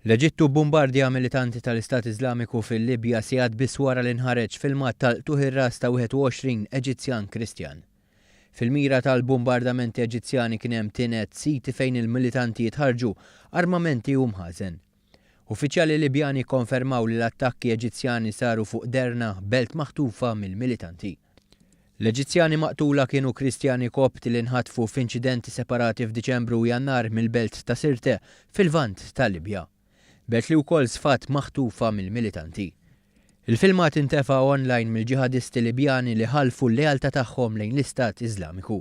L-Eġittu bbumbardja militanti tal-Istat Iżlamiku fil-Libja sigħat biss wara li nħareġ filmat tal-qtugħ ir-ras ta' 21 Eġizzjan Kristjan. Fil-mira tal-bumbardamenti Eġizzjani kien hemm tined, siti fejn il-militanti jitħarrġu, armamenti u mħażen. Uffiċjali Libjani kkonfermaw li l-attakki Eġizzjani saru fuq Derna, belt maħtufa mill-militanti. L-Eġizzjani maqtula kienu Kristjani Kopti li nħatfu f'inċidenti separati f'Diċembru u Jannar mill-belt ta' Sirte, fil-Lvant tal-Libja. Belt li wkoll sfat maħtufa mill-militanti. Il-filmat intefa' online mill-ġiħadisti Libjani li ħalfu l-lealtà tagħhom lejn l-Istat Iżlamiku.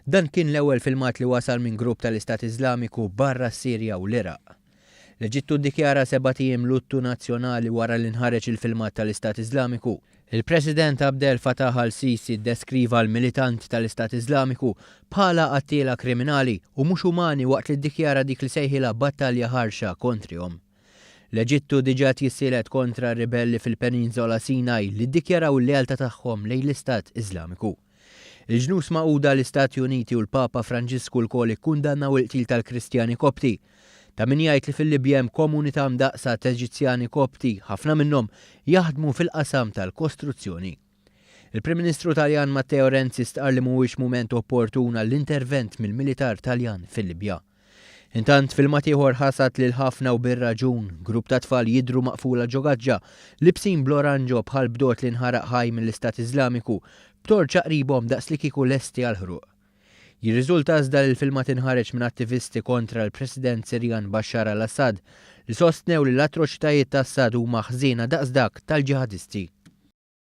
Dan kien l-ewwel filmat li wasal minn grupp tal-Istat Iżlamiku barra s-Sirja u l-Iraq. L-Eġittu ddikjara sebat ijiem luttu nazzjonali wara li nħareġ il-filmat tal-Istat Iżlamiku. Il-President Abdel Fattah al-Sisi ddeskriva l-militanti tal-Istat Iżlamiku bħala qattiela kriminali u mhux umani waqt li ddikjara dik li sejħilha battalja ħarxa kontrihom. L-Eġittu diġà qed jissielet kontra r-ribelli fil-Peninżola Sinaj li ddikjaraw il-lealtà tagħhom lejn l-Istat Iżlamiku. Il-Ġnus Magħquda, l-Istati Uniti u l-Papa Franġisku lkoll ikkundannaw il-qtil tal-Kristjani Kopti. Ta' min jgħid li fil-Libja hemm komunità mdaqqsa t'Eġizzjani Kopti, ħafna minnhom jaħdmu fil-qasam tal-kostruzzjoni. Il-Prim Ministru Taljan Matteo Renzi stqarr li mhuwiex mument opportun għall-intervent mill-militar Taljan fil-Libja. Intant, filmat ieħor ħasad lil ħafna u bir-raġun, grupp ta' tfal jidhru maqfula ġo gaġġa, libsin bl-oranġo bħal bdot li nħaraq ħaj mill-Istat Iżlamiku, b'torċa qribhom daqs li kieku lesti għall-ħruq. Jirriżulta iżda li l-filmat inħareġ minn attivisti kontra l-President Sirjan Bashar al-Assad li sostnew li l-atroċitajiet ta' Assad huma ħżiena daqs dak tal-ġiħadisti.